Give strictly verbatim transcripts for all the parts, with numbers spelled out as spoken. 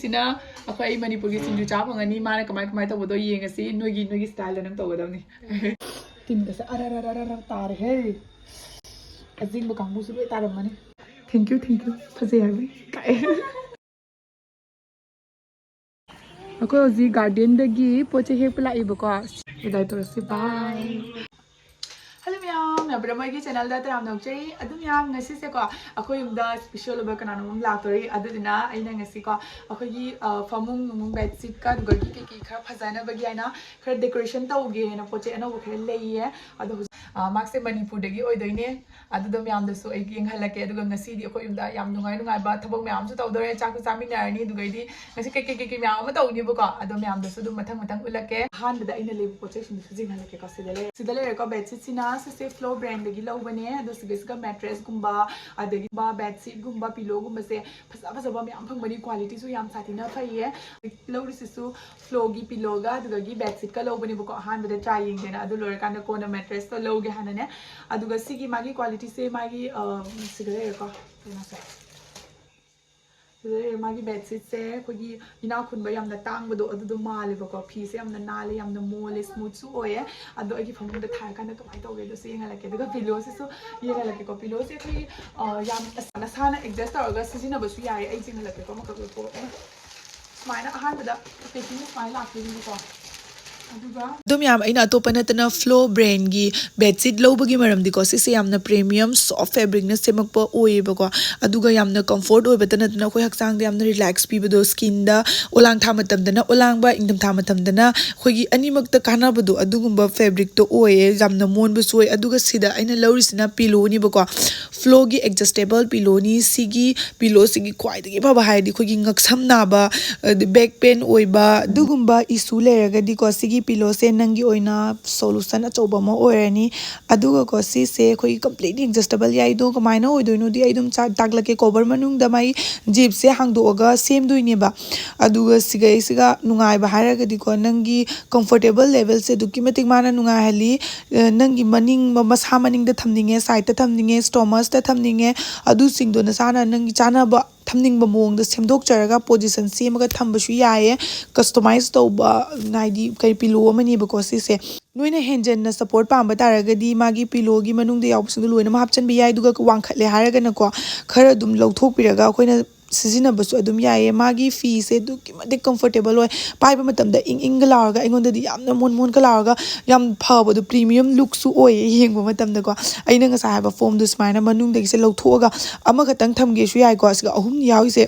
ꯁꯤꯅ ꯑꯩꯈꯣꯏ ꯃꯅꯤꯄꯨꯔꯒꯤ ꯁꯤꯡꯖꯨ ꯆꯥ ꯐꯪꯉꯅꯤ꯫ ꯃꯥꯅ ꯀꯃꯥꯏ ꯀꯃꯥꯏ ꯇꯧꯕꯗꯣ ꯌꯦꯡꯉꯁꯤ꯫ ꯅꯣꯏꯒꯤ, ꯅꯣꯏꯒꯤ style ꯗ ꯅꯪ ꯇꯧꯒꯗꯕꯅꯤ꯫ ꯇꯤꯟꯒꯁꯦ ꯑꯔ ꯑꯔ ꯑꯔ ꯑꯔ ꯇꯥꯔꯦꯍꯦ꯫ ꯑꯖꯤꯡꯕ ꯀꯥꯡꯕꯨꯁꯨ ꯂꯣꯏ ꯇꯥꯔꯝꯃꯅꯤ꯫ Thank you, thank you꯫ ꯐꯖꯩ ꯍꯥꯏꯕꯩ꯫ ꯀꯥꯏ꯫ ꯑꯩꯈꯣꯏ ꯍꯧꯖꯤꯛ garden ꯗꯒꯤ ꯄꯣꯠ ꯆꯩ ꯍꯦꯛꯄ ꯂꯥꯛꯏꯕꯀꯣ꯫ ꯕꯤꯗꯥꯏ ꯇꯧꯔꯁꯤ, bye꯫ Hello ꯃꯌꯥꯝ, ꯃꯌꯥꯝ ꯄꯨꯝꯅꯃꯛ ꯑꯩꯒꯤ channel ꯗ ꯇꯔꯥꯝꯅ ꯑꯣꯛꯆꯔꯤ꯫ ꯑꯗꯨ ꯃꯌꯥꯝ, ꯉꯁꯤꯁꯦꯀꯣ ꯑꯩꯈꯣꯏ ꯌꯨꯝꯗ special ꯑꯣꯏꯕ ꯀꯅꯥꯅꯣꯝ ꯑꯃ ꯂꯥꯛꯇꯣꯔꯤ꯫ ꯑꯗꯨꯗꯨꯅ ꯑꯩꯅ ꯉꯁꯤꯀꯣ ꯑꯩꯈꯣꯏꯒꯤ, ꯑ, ꯐꯃꯨꯡ ꯅꯨꯡꯃꯨꯡ, bed sheet ꯀ ꯑꯗꯨꯗꯒꯤ ꯀꯩꯀꯩ ꯈꯔ ꯐꯖꯅꯕꯒꯤ ꯍꯥꯏꯅ ꯈꯔ decoration ꯇꯧꯒꯦꯅ ꯄꯣꯠ ꯆꯩ ꯑꯅꯧꯕ ꯈꯔ ꯂꯩꯌꯦ꯫ ꯑꯗꯣ ꯍꯧꯖꯤꯛ, ꯑ, ꯃꯥꯁꯦ ꯃꯅꯤꯄꯨꯔꯗꯒꯤ ꯑꯣꯏꯗꯣꯏꯅꯦ꯫ ꯑꯗꯨꯗꯣ ꯃꯌꯥꯝꯗꯁꯨ ꯑꯩ ꯌꯦꯡꯍꯜꯂꯛꯀꯦ꯫ ꯑꯗꯨꯒ ꯉꯁꯤꯗꯤ ꯑꯩꯈꯣꯏ ꯌꯨꯝꯗ ꯌꯥꯝ ꯅꯨꯡꯉꯥꯏ ꯅꯨꯡꯉꯥꯏꯕ ꯊꯕꯛ ꯃꯌꯥꯝꯁꯨ ꯇꯧꯗꯣꯔꯦ, ꯆꯥꯛꯁꯨ ꯆꯥꯃꯤꯟꯅꯔꯅꯤ꯫ ꯑꯗꯨꯒꯩꯗꯤ ꯉꯁꯤ ꯀꯩ ꯀꯩ ꯀꯩ ꯀꯩ ꯃꯌꯥꯝ ꯑꯃ ꯇꯧꯅꯤꯕꯀꯣ, ꯑꯗꯣ ꯃꯌꯥꯝꯗꯁꯨ ꯑꯗꯨꯝ ꯃꯊꯪ ꯃꯊꯪ ꯎꯠꯂꯛꯀꯦ꯫ ꯑꯍꯥꯟꯕꯗ ꯑꯩꯅ ꯂꯩꯕ ꯄꯣꯠ ꯆꯩꯁꯤꯡꯗꯨꯁꯨ ꯌꯦꯡꯍꯜꯂꯛꯀꯦꯀꯣ꯫ ꯁꯤꯗ ꯂꯩꯔꯦ, ꯁꯤꯗ ꯂꯩꯔꯦꯀꯣ꯫ Bed sheet ꯁꯤꯅ ꯁꯤꯁꯦ Flow brand ꯗꯒꯤ ꯂꯧꯕꯅꯦ꯫ ꯑꯗꯣ ꯁꯤꯒꯤꯁꯤꯒ mattress ꯀꯨꯝꯕ, ꯑꯗꯒꯤ bed sheet ꯀꯨꯝꯕ, pillow ꯒꯨꯝꯕꯁꯦ ꯐꯖ ꯐꯖꯕ ꯃꯌꯥꯝ ꯐꯪꯕꯅꯤ, quality ꯁꯨ ꯌꯥꯝ ꯁꯥꯊꯤꯅ ꯐꯩꯌꯦ꯫ ꯂꯧꯔꯤꯁꯤꯁꯨ Flow ꯒꯤ pillow ꯒ ꯑꯗꯨꯗꯒꯤ bed sheet ꯀ ꯂꯧꯕꯅꯦꯕꯀꯣ, ꯑꯍꯥꯟꯕꯗ try ꯌꯦꯡꯒꯦꯅ꯫ ꯑꯗꯨ ꯂꯣꯏꯔꯀꯥꯟꯗ ꯀꯣꯟꯅ mattress ꯇꯣ ꯂꯧꯒꯦ ꯍꯥꯏꯅꯅꯦ꯫ ꯑꯗꯨꯒ ꯁꯤꯒꯤ ꯃꯥꯒꯤ quality ꯁꯦ ꯃꯥꯒꯤ, ꯑ, ꯁꯤꯗ ꯂꯩꯔꯦꯀꯣ, ꯀꯩꯅꯣꯁꯦ꯫ ꯁꯤꯗ ꯂꯩꯔꯦ꯫ ꯃꯥꯒꯤ bed sheet ꯁꯦ ꯑꯩꯈꯣꯏꯒꯤ ꯏꯅꯥꯛ ꯈꯨꯟꯕ ꯌꯥꯝꯅ ꯇꯥꯡꯕꯗꯣ ꯑꯗꯨꯗꯣ ꯃꯥꯜꯂꯦꯕꯀꯣ꯫ ꯐꯤꯁꯦ ꯌꯥꯝꯅ ꯅꯥꯜꯂꯦ, ꯌꯥꯝꯅ ꯃꯣꯜꯂꯦ, smooth ꯁꯨ ꯑꯣꯏꯌꯦ꯫ ꯑꯗꯣ ꯑꯩꯒꯤ ꯐꯃꯨꯡꯗ ꯊꯥꯔꯀꯥꯟꯗ ꯀꯃꯥꯏꯅ ꯇꯧꯒꯦ ꯑꯗꯨꯁꯨ ꯌꯦꯡꯍꯜꯂꯛꯀꯦ꯫ ꯑꯗꯨꯒ pillow ꯁꯤꯁꯨ ꯌꯦꯡꯍꯜꯂꯛꯀꯦꯀꯣ꯫ Pillow ꯁꯦ ꯑꯩꯈꯣꯏꯒꯤ, ꯑ, ꯌꯥꯝ ꯑꯁ-, ꯅꯁꯥꯅ adjust ꯇꯧꯔꯒ ꯁꯤꯖꯤꯟꯅꯕꯁꯨ ꯌꯥꯏ꯫ ꯑꯩ ꯆꯤꯡꯍꯜꯂꯛꯀꯦꯀꯣ, ꯑꯃꯈꯛ ꯂꯧꯊꯣꯛꯑꯒ꯫ ꯁꯨꯃꯥꯏꯅ ꯑꯍꯥꯟꯕꯗ packing ꯁꯨꯃꯥꯏꯅ ꯂꯥꯛꯇꯣꯏꯅꯦꯕꯀꯣ꯫ ꯑꯗꯨꯒ ꯑꯗꯨꯝ ꯌꯥꯝ, ꯑꯩꯅ ꯑꯇꯣꯞꯄ ꯅꯠꯇꯅ Flow brand ꯒꯤ bed sheet ꯂꯧꯕꯒꯤ ꯃꯔꯝꯗꯤꯀꯣ, ꯁꯤꯁꯦ ꯌꯥꯝꯅ premium soft fabric ꯅ ꯁꯦꯝꯃꯛꯄ ꯑꯣꯏꯌꯦꯕꯀꯣ꯫ ꯑꯗꯨꯒ ꯌꯥꯝꯅ comfort ꯑꯣꯏꯕꯇ ꯅꯠꯇꯅ ꯑꯩꯈꯣꯏ ꯍꯛꯆꯥꯡꯗ ꯌꯥꯝꯅ relax ꯄꯤꯕꯗꯣ, skin ꯗ ꯑꯣꯂꯥꯡ ꯊꯥ ꯃꯇꯝꯗꯅ ꯑꯣꯂꯥꯡꯕ, ꯏꯪꯊꯝꯊꯥ ꯃꯇꯝꯗꯅ ꯑꯩꯈꯣꯏꯒꯤ ꯑꯅꯤꯃꯛꯇ ꯀꯥꯟꯅꯕꯗꯣ ꯑꯗꯨꯒꯨꯝꯕ fabric ꯇꯣ ꯑꯣꯏꯌꯦ꯫ ꯌꯥꯝꯅ ꯃꯣꯟꯕꯁꯨ ꯑꯣꯏ꯫ ꯑꯗꯨꯒ ꯁꯤꯗ ꯑꯩꯅ ꯂꯧꯔꯤꯁꯤꯅ pillow ꯅꯦꯕꯀꯣ, Flow ꯒꯤ adjustable pillow ꯅꯤ꯫ ꯁꯤꯒꯤ pillow ꯁꯤꯒꯤ ꯈ꯭ꯋꯥꯏꯗꯒꯤ ꯐꯕ ꯍꯥꯏꯔꯗꯤ ꯑꯩꯈꯣꯏꯒꯤ ꯉꯛꯁꯝ ꯅꯥꯕ, ꯑꯗꯤ back pain ꯑꯣꯏꯕ, ꯑꯗꯨꯒꯨꯝꯕ issue ꯂꯩꯔꯒꯗꯤꯀꯣ, ꯁꯤꯒꯤ pillow ꯁꯦ ꯅꯪꯒꯤ ꯑꯣꯏꯅ solution ꯑꯆꯧꯕ ꯑꯃ ꯑꯣꯏꯔꯅꯤ꯫ ꯑꯗꯨꯒꯀꯣ, ꯁꯤꯁꯦ ꯑꯩꯈꯣꯏꯒꯤ completely adjustable ꯌꯥꯏ꯫ ꯑꯗꯣ ꯀꯃꯥꯏꯅ ꯑꯣꯏꯗꯣꯏꯅꯣꯗꯤ ꯑꯩ ꯑꯗꯨꯝ ꯆꯥ-, ꯇꯥꯛꯂꯛꯀꯦ꯫ Cover ꯃꯅꯨꯡꯗ ꯃꯥꯒꯤ zip ꯁꯦ ꯍꯥꯡꯗꯣꯛꯑꯒ ꯁꯦꯝꯗꯣꯏꯅꯦꯕ꯫ ꯑꯗꯨꯒ ꯁꯤꯒꯩꯁꯤꯒ ꯅꯨꯡꯉꯥꯏꯕ ꯍꯥꯏꯔꯒꯗꯤꯀꯣ, ꯅꯪꯒꯤ comfortable level ꯁꯦ ꯑꯗꯨꯛꯀꯤ ꯃꯇꯤꯛ ꯃꯥꯅ ꯅꯨꯡꯉꯥꯏꯍꯜꯂꯤ꯫ ꯑ, ꯅꯪꯒꯤ ꯃꯅꯤꯡ, ꯃ-, ꯃꯁꯥ ꯃꯅꯤꯡꯗ ꯊꯝꯅꯤꯡꯉꯦ, side ꯇ ꯊꯝꯅꯤꯡꯉꯦ, stomach ꯇ ꯊꯝꯅꯤꯡꯉꯦ, ꯑꯗꯨꯁꯤꯡꯗꯣ ꯅꯁꯥꯅ ꯅꯪꯒꯤ ꯆꯥꯅꯕ ꯊꯝꯅꯤꯡꯕ ꯃꯑꯣꯡꯗ ꯁꯦꯝꯗꯣꯛꯆꯔꯒ ꯄꯣꯖꯤꯁꯟ ꯁꯦꯝꯃꯒ ꯊꯝꯕꯁꯨ ꯌꯥꯏꯌꯦ꯫ ꯀꯁꯇꯃꯥꯏꯁ ꯇꯧꯕ, ꯍꯥꯏꯗꯤ ꯀꯔꯤ, ꯄꯤꯂꯣ ꯑꯃꯅꯦꯕꯀꯣ ꯁꯤꯁꯦ꯫ ꯅꯣꯏꯅ ꯍꯦꯟꯖꯟꯅ ꯁꯄꯣꯔꯠ ꯄꯥꯝꯕ ꯇꯥꯔꯒꯗꯤ ꯃꯥꯒꯤ ꯄꯤꯂꯣꯒꯤ ꯃꯅꯨꯡꯗ ꯌꯥꯎꯕꯁꯤꯡꯗꯣ ꯂꯣꯏꯅꯃꯛ ꯍꯥꯞꯆꯤꯟꯕ ꯌꯥꯏ꯫ ꯑꯗꯨꯒ ꯋꯥꯡꯈꯠꯂꯦ ꯍꯥꯏꯔꯒꯅꯀꯣ, ꯈꯔ ꯑꯗꯨꯝ ꯂꯧꯊꯣꯛꯄꯤꯔꯒ ꯑꯩꯈꯣꯏꯅ ꯁꯤꯖꯤꯟꯅꯕꯁꯨ ꯑꯗꯨꯝ ꯌꯥꯏꯌꯦ꯫ ꯃꯥꯒꯤ ꯐꯤꯁꯦ ꯑꯗꯨꯛꯀꯤ ꯃꯇꯤꯛ ꯀꯝꯐꯣꯔꯇꯦꯕꯜ ꯑꯣꯏ꯫ ꯄꯥꯏꯕ ꯃꯇꯝꯗ ꯏꯪ ꯏꯪꯒ ꯂꯥꯎꯔꯒ, ꯑꯩꯉꯣꯟꯗꯗꯤ ꯌꯥꯝꯅ ꯃꯣꯟ ꯃꯣꯟꯒ ꯂꯥꯎꯔꯒ ꯌꯥꯝ ꯐꯕꯗꯣ, ꯄ꯭ꯔꯤꯃꯤꯌꯝ ꯂꯨꯛꯁꯨ ꯑꯣꯏꯌꯦ ꯌꯦꯡꯕ ꯃꯇꯝꯗꯀꯣ꯫ ꯑꯩꯅ ꯉꯁꯥꯏ ꯍꯥꯏꯕ ꯐꯣꯝꯗꯣ ꯁꯨꯃꯥꯏꯅ ꯃꯅꯨꯡꯗꯒꯤꯁꯦ ꯂꯧꯊꯣꯛꯑꯒ ꯑꯃꯈꯛꯇꯪ ꯊꯝꯒꯦꯁꯨ ꯌꯥꯏꯀꯣ꯫ ꯑꯁꯤꯒ ꯑꯍꯨꯝ ꯌꯥꯎꯔꯤꯁꯦ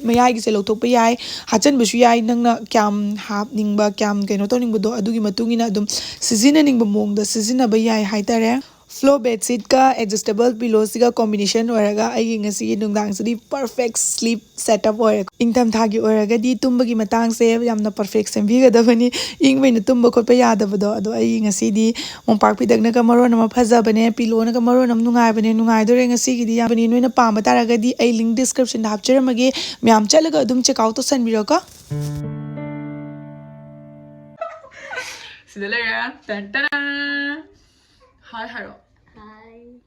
ꯃꯌꯥꯏꯒꯤꯁꯦ ꯂꯧꯊꯣꯛꯄ ꯌꯥꯏ, ꯍꯥꯞꯆꯤꯟꯕꯁꯨ ꯌꯥꯏ꯫ ꯅꯪꯅ ꯀꯌꯥꯝ ꯍꯥꯞꯅꯤꯡꯕ, ꯀꯌꯥꯝ ꯀꯩꯅꯣ ꯇꯧꯅꯤꯡꯕꯗꯣ, ꯑꯗꯨꯒꯤ ꯃꯇꯨꯡ ꯏꯟꯅ ꯑꯗꯨꯝ ꯁꯤꯖꯤꯟꯅꯅꯤꯡꯕ ꯃꯑꯣꯡꯗ ꯁꯤꯖꯤꯟꯅꯕ ꯌꯥꯏ ꯍꯥꯏꯇꯥꯔꯦ꯫ ꯐ꯭ꯂꯣ ꯕꯦꯗꯁꯤꯠꯀ ꯑꯦꯗꯖꯁꯇꯦꯕꯜ ꯄꯤꯂꯣꯁꯤꯒ ꯀꯣꯝꯕꯤꯅꯦꯁꯟ ꯑꯣꯏꯔꯒ ꯑꯩꯒꯤ ꯉꯁꯤꯒꯤ ꯅꯨꯡꯗꯥꯡꯁꯤꯗꯤ ꯄꯔꯐꯦꯛ ꯁ꯭ꯂꯤꯞ ꯁꯦꯠ ꯑꯞ ꯑꯣꯏꯔꯦ꯫ ꯏꯪꯊꯝꯊꯥꯒꯤ ꯑꯣꯏꯔꯒꯗꯤ ꯇꯨꯝꯕꯒꯤ ꯃꯇꯥꯡꯁꯦ ꯌꯥꯝꯅ ꯄꯔꯐꯦꯛ ꯁꯦꯝꯕꯤꯒꯗꯕꯅꯤ꯫ ꯏꯪꯕꯩꯅ ꯇꯨꯝꯕ ꯈꯣꯠꯄ ꯌꯥꯗꯕꯗꯣ꯫ ꯑꯗꯣ ꯑꯩ ꯉꯁꯤꯗꯤ ꯃꯣꯝꯄꯥꯛ ꯐꯤꯗꯛꯅꯒ ꯃꯔꯣꯟ ꯑꯃ ꯐꯖꯕꯅꯦ, ꯄꯤꯂꯣꯅꯒ ꯃꯔꯣꯟ ꯑꯃ ꯅꯨꯡꯉꯥꯏꯕꯅꯦ꯫ ꯅꯨꯡꯉꯥꯏꯗꯣꯔꯦ ꯉꯁꯤꯒꯤꯗꯤ ꯌꯥꯕꯅꯤ꯫ ꯅꯣꯏꯅ ꯄꯥꯝꯕ ꯇꯥꯔꯒꯗꯤ ꯑꯩ ꯂꯤꯡ ꯗꯤꯁꯀ꯭ꯔꯤꯞꯁꯟꯗ ꯍꯥꯞꯆꯔꯝꯃꯒꯦ꯫ ꯃꯌꯥꯝ ꯆꯠꯂꯒ ꯑꯗꯨꯝ ꯆꯦꯛ ꯑꯥꯎꯠ ꯇꯧꯁꯟꯕꯤꯔꯣꯀꯣ꯫ ꯁꯤꯗ ꯂꯩꯔꯦ꯫ ꯇꯟ ꯇꯔꯥ꯫ ꯍꯥꯏ ꯍꯥꯏꯔꯣ꯫ ꯍꯥꯏ꯫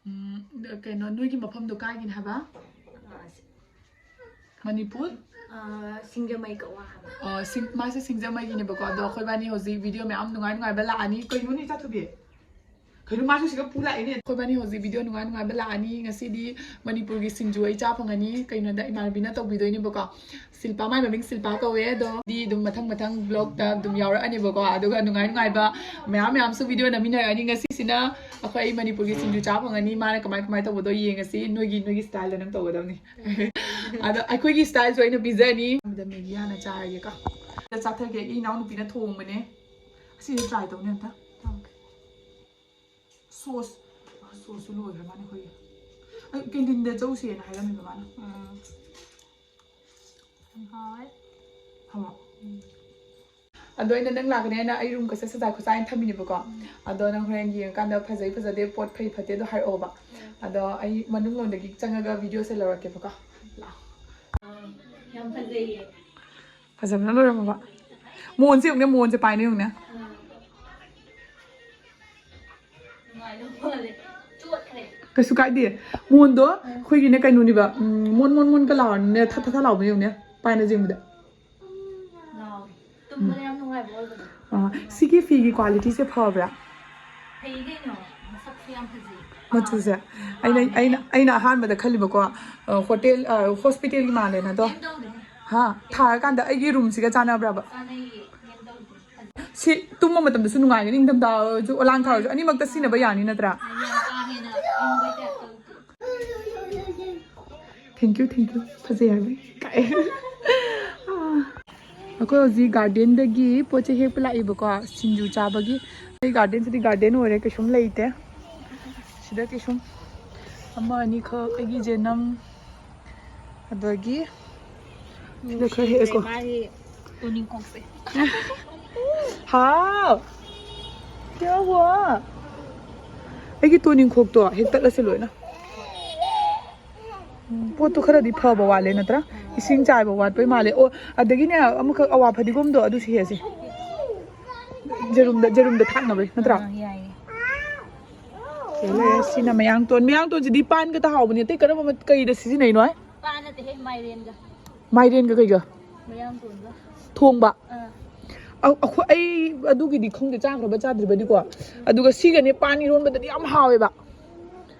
ꯎꯝ, ꯀꯩꯅꯣ, ꯅꯣꯏꯒꯤ ꯃꯐꯝꯗꯣ ꯀꯥꯏꯒꯤꯅꯦ ꯍꯥꯏꯕ? ꯑ, ꯁꯤ-, ꯃꯅꯤꯄꯨꯔ? ꯑ, ꯁꯤꯡꯖꯃꯩ ꯀꯛꯋꯥ ꯍꯥꯏꯕ꯫ ꯑ, ꯁꯤꯡ-, ꯃꯥꯁꯦ ꯁꯤꯡꯖꯃꯩꯒꯤꯅꯦꯕꯀꯣ꯫ ꯑꯗꯣ ꯑꯩꯈꯣꯏꯕꯥꯅꯤ ꯍꯧꯖꯤꯛ ꯚꯤꯗꯤꯑꯣ ꯃꯌꯥꯝ ꯅꯨꯡꯉꯥꯏ ꯅꯨꯡꯉꯥꯏꯕ ꯂꯥꯛꯑꯅꯤ꯫ ꯀꯩꯅꯣꯅꯦ, ꯆꯥꯊꯕꯤ? ꯀꯩꯅꯣ, ꯃꯥꯁꯨ ꯁꯤꯒ ꯄꯨ ꯂꯥꯛꯑꯦꯅꯦ꯫ ꯑꯩꯈꯣꯏꯕꯥꯅꯤ ꯍꯧꯖꯤꯛ ꯚꯤꯗꯤꯑꯣ ꯅꯨꯡꯉꯥꯏ ꯅꯨꯡꯉꯥꯏꯕ ꯂꯥꯛꯑꯅꯤ꯫ ꯉꯁꯤꯗꯤ ꯃꯅꯤꯄꯨꯔꯒꯤ ꯁꯤꯡꯖꯨ ꯑꯩ ꯆꯥ ꯐꯪꯉꯅꯤ꯫ ꯀꯩꯅꯣꯗ ꯏꯃꯥꯟꯅꯕꯤꯅ ꯇꯧꯕꯤꯗꯣꯏꯅꯦꯕꯀꯣ꯫ ꯁꯤꯜꯄꯥ, ꯃꯥꯏ ꯃꯃꯤꯡ ꯁꯤꯜꯄꯥ ꯀꯧꯋꯦ꯫ ꯑꯗꯣ ꯗꯤ ꯑꯗꯨꯝ ꯃꯊꯪ ꯃꯊꯪ ꯕ꯭ꯂꯣꯛꯇ ꯑꯗꯨꯝ ꯌꯥꯎꯔꯛꯑꯅꯦꯕꯀꯣ꯫ ꯑꯗꯨꯒ ꯅꯨꯡꯉꯥꯏ ꯅꯨꯡꯉꯥꯏꯕ ꯃꯌꯥꯝ ꯃꯌꯥꯝꯁꯨ ꯚꯤꯗꯤꯑꯣ ꯅꯝꯃꯤꯟꯅꯔꯛꯑꯅꯤ꯫ ꯉꯁꯤꯁꯤꯅ ꯑꯩꯈꯣꯏ ꯃꯅꯤꯄꯨꯔꯒꯤ ꯁꯤꯡꯖꯨ ꯆꯥ ꯐꯪꯉꯅꯤ꯫ ꯃꯥꯅ ꯀꯃꯥꯏ ꯀꯃꯥꯏ ꯇꯧꯕꯗꯣ ꯌꯦꯡꯉꯁꯤ꯫ ꯅꯣꯏꯒꯤ, ꯅꯣꯏꯒꯤ ꯁ꯭ꯇꯥꯏꯜꯗ ꯅꯪ ꯇꯧꯒꯗꯕꯅꯤ꯫ ꯑꯗꯣ ꯑꯩꯈꯣꯏꯒꯤ ꯁ꯭ꯇꯥꯏꯜꯁꯨ ꯑꯩꯅ ꯄꯤꯖꯅꯤ꯫ ꯑꯗ ꯃꯦꯒꯤ ꯍꯥꯟꯅ ꯆꯥꯔꯒꯦꯀꯣ꯫ ꯑꯗ ꯆꯥꯊꯒꯦ꯫ ꯑꯩ ꯏꯅꯥꯎꯅꯨꯄꯤꯅ ꯊꯣꯡꯕꯅꯦ꯫ ꯑꯁꯤꯗꯤ ꯇ꯭ꯔꯥꯏ ꯇꯧꯅꯤ ꯑꯝꯇ꯫ ꯁꯣꯁ꯫ ꯑ, ꯁꯣꯁꯁꯨ ꯂꯣꯏꯈ꯭ꯔ ꯃꯥꯅꯦ ꯑꯩꯈꯣꯏꯒꯤ꯫ ꯑ, ꯀꯦꯟꯇꯤꯟꯗ ꯆꯧꯁꯦꯅ ꯍꯥꯏꯔꯝꯃꯦꯕ ꯃꯥꯅ꯫ ꯎꯝ꯫ ꯌꯥꯝ ꯍꯥꯎꯋꯦ꯫ ꯍꯥꯎꯕ꯭ꯔꯣ? ꯎꯝ꯫ ꯑꯗꯣ ꯑꯩꯅ ꯅꯪ ꯂꯥꯛꯀꯅꯤ ꯍꯥꯏꯅ ꯑꯩ ꯔꯨꯝꯒꯁꯦ ꯁꯖꯥ ꯈꯣꯠꯆꯥꯏꯅ ꯊꯝꯃꯤꯅꯦꯕꯀꯣ꯫ ꯎꯝ꯫ ꯑꯗꯣ ꯅꯪ ꯍꯣꯔꯦꯟ ꯌꯦꯡꯉꯀꯥꯟꯗ ꯐꯖꯩ ꯐꯖꯗꯦ, ꯄꯣꯠ ꯐꯩ ꯐꯠꯇꯦ ꯑꯗꯣ ꯍꯥꯏꯔꯛꯑꯣꯕ꯫ ꯎꯝ꯫ ꯑꯗꯣ ꯑꯩ ꯃꯅꯨꯡ ꯂꯣꯝꯗꯒꯤ ꯆꯪꯉꯒ ꯚꯤꯗꯤꯑꯣꯁꯦ ꯂꯧꯔꯛꯀꯦꯕꯀꯣ꯫ ꯂꯥꯛꯑꯣ꯫ ꯌꯥꯝ ꯐꯖꯩꯌꯦ꯫ ꯐꯖꯕꯅ ꯂꯣꯏꯔꯝꯃꯕ꯫ ꯃꯣꯟꯁꯦ ꯌꯦꯡꯉꯨꯅꯦ, ꯃꯣꯟꯁꯦ ꯄꯥꯏꯅ ꯌꯦꯡꯉꯨꯅꯦ꯫ ꯎꯝ꯫ ꯅꯨꯡꯉꯥꯏꯗꯧ ꯃꯥꯜꯂꯦ꯫ ꯆꯣꯠꯈ꯭ꯔꯦ꯫ ꯀꯩꯁꯨ ꯀꯥꯏꯗꯦ꯫ ꯃꯣꯟꯗꯣ ꯑꯩꯈꯣꯏꯒꯤꯅꯦ ꯀꯩꯅꯣꯅꯦꯕ, ꯎꯝ, ꯃꯣꯟ ꯃꯣꯟ ꯃꯣꯟꯒ ꯂꯥꯎꯔꯅꯤꯅꯦ, ꯊꯥ ꯊꯥ ꯊꯥ ꯂꯥꯎꯕ ꯌꯦꯡꯉꯨꯅꯦ, ꯄꯥꯏꯅ ꯌꯦꯡꯕꯗ꯫ ꯂꯥꯎꯋꯦ꯫ ꯇꯨꯝꯕꯗ ꯌꯥꯝ ꯅꯨꯡꯉꯥꯏꯕ ꯑꯣꯏꯕꯗꯣ꯫ ꯑꯥ, ꯁꯤꯒꯤ ꯐꯤꯒꯤ ꯀ꯭ꯋꯥꯂꯤꯇꯤꯁꯦ ꯐꯕ꯭ꯔꯥ? ꯐꯩ ꯀꯩꯅꯣ, ꯃꯁꯛꯁꯨ ꯌꯥꯝ ꯐꯖꯩ꯫ ꯃꯆꯨꯁꯦ? ꯑꯩꯅ, ꯑꯩꯅ, ꯑꯩꯅ ꯑꯍꯥꯟꯕꯗ ꯈꯜꯂꯤꯕꯀꯣ, ꯑ, ꯍꯣꯇꯦꯜ, ꯑ, ꯍꯣꯁꯄꯤꯇꯥꯜꯒꯤ ꯃꯥꯜꯂꯦꯅ ꯑꯗꯣ꯫ ꯀꯩꯝ ꯇꯧꯗꯦ꯫ ꯍꯥ? ꯊꯥꯔꯀꯥꯟꯗ ꯑꯩꯒꯤ ꯔꯨꯝꯁꯤꯒ ꯆꯥꯟꯅꯕ꯭ꯔꯕ? ꯆꯥꯟꯅꯩꯌꯦ, ꯀꯩꯝ ꯇꯧꯗꯦ꯫ ꯐꯖꯩ꯫ ꯁꯤ ꯇꯨꯝꯕ ꯃꯇꯝꯗꯁꯨ ꯅꯨꯡꯉꯥꯏꯒꯅꯤ, ꯏꯪꯊꯝꯊꯥ ꯑꯣꯏꯔꯁꯨ, ꯑꯣꯂꯥꯡ ꯊꯥ ꯑꯣꯏꯔꯁꯨ, ꯑꯅꯤꯃꯛꯇ ꯁꯤꯖꯤꯟꯅꯕ ꯌꯥꯅꯤ ꯅꯠꯇ꯭ꯔꯥ? ꯌꯥꯝ ꯀꯥ ꯍꯦꯟꯅ ꯏꯪꯕꯩ ꯇꯥꯏꯞ ꯇꯧꯗꯦ꯫ Thank you, thank you. ꯐꯖꯩ ꯍꯥꯏꯕ꯫ ꯀꯥꯏ꯫ ꯑꯩꯈꯣꯏ ꯍꯧꯖꯤꯛ ꯒꯥꯔꯗꯦꯟꯗꯒꯤ ꯄꯣꯠ ꯆꯩ ꯍꯦꯛꯄ ꯂꯥꯛꯏꯕꯀꯣ, ꯁꯤꯡꯖꯨ ꯆꯥꯕꯒꯤ꯫ ꯑꯩ ꯒꯥꯔꯗꯦꯟꯁꯤꯗꯤ ꯒꯥꯔꯗꯦꯟ ꯑꯣꯏꯔꯦ, ꯀꯩꯁꯨꯝ ꯂꯩꯇꯦ꯫ ꯁꯤꯗ ꯀꯩꯁꯨꯝ ꯑꯃ ꯑꯅꯤꯈꯛ, ꯑꯩꯒꯤ ꯖꯦꯅꯝ, ꯑꯗꯒꯤ ꯁꯤꯗ ꯈꯔ ꯍꯦꯛꯑꯦꯀꯣ꯫ ꯃꯥꯒꯤ ꯇꯨꯅꯤꯡꯈꯣꯛꯁꯦ꯫ ꯍꯥꯎ! ꯀꯌꯥ ꯍꯨꯋꯥ? ꯑꯩꯒꯤ ꯇꯨꯅꯤꯡꯈꯣꯛꯇꯣ ꯍꯦꯛꯇꯠꯂꯁꯤ ꯂꯣꯏꯅ꯫ ꯎꯝ, ꯄꯣꯠꯇꯣ ꯈꯔꯗꯤ ꯐꯕ ꯋꯥꯠꯂꯦ ꯅꯠꯇ꯭ꯔꯥ? ꯏꯁꯤꯡ ꯆꯥꯏꯕ ꯋꯥꯠꯄꯩ ꯃꯥꯜꯂꯦ꯫ ꯑꯣ, ꯑꯗꯒꯤꯅꯦ, ꯑꯃꯈꯛ ꯑꯋꯥ ꯐꯗꯤꯒꯣꯝꯗꯣ ꯑꯗꯨꯁꯨ ꯍꯦꯛꯑꯁꯤ꯫ ꯖꯦꯔꯨꯝꯗ, ꯖꯦꯔꯨꯝꯗ ꯊꯥꯛꯅꯕꯩ ꯅꯠꯇ꯭ꯔꯥ? ꯑꯥ, ꯌꯥꯏꯌꯦ꯫ ꯁꯤ ꯂꯩꯔꯦ꯫ ꯁꯤꯅ ꯃꯌꯥꯡꯇꯣꯟ꯫ ꯃꯌꯥꯡꯇꯣꯟꯁꯤꯗꯤ ꯄꯥꯟꯒ ꯇꯥꯍꯥꯎꯕꯅꯦ꯫ ꯑꯇꯩ ꯀꯔꯝꯕ ꯃ-, ꯀꯩꯗ ꯁꯤꯖꯤꯟꯅꯩꯅꯣ? ꯄꯥꯟ ꯅꯠꯇꯦꯍꯦ, ꯃꯥꯏꯔꯦꯟꯒ꯫ ꯃꯥꯏꯔꯦꯟꯒ ꯀꯩꯒ? ꯃꯌꯥꯡꯇꯣꯟꯒ꯫ ꯊꯣꯡꯕ? ꯑꯥ꯫ ꯑ-, ꯑꯩꯈꯣꯏ, ꯑꯩ ꯑꯗꯨꯒꯤꯗꯤ ꯈꯪꯗꯦ, ꯆꯥꯈ꯭ꯔꯕ ꯆꯥꯗ꯭ꯔꯤꯕꯗꯤꯀꯣ꯫ ꯑꯗꯨꯒ ꯁꯤꯒꯅꯦ ꯄꯥꯟ ꯏꯔꯣꯟꯕꯗꯗꯤ ꯌꯥꯝ ꯍꯥꯎꯋꯦꯕ꯫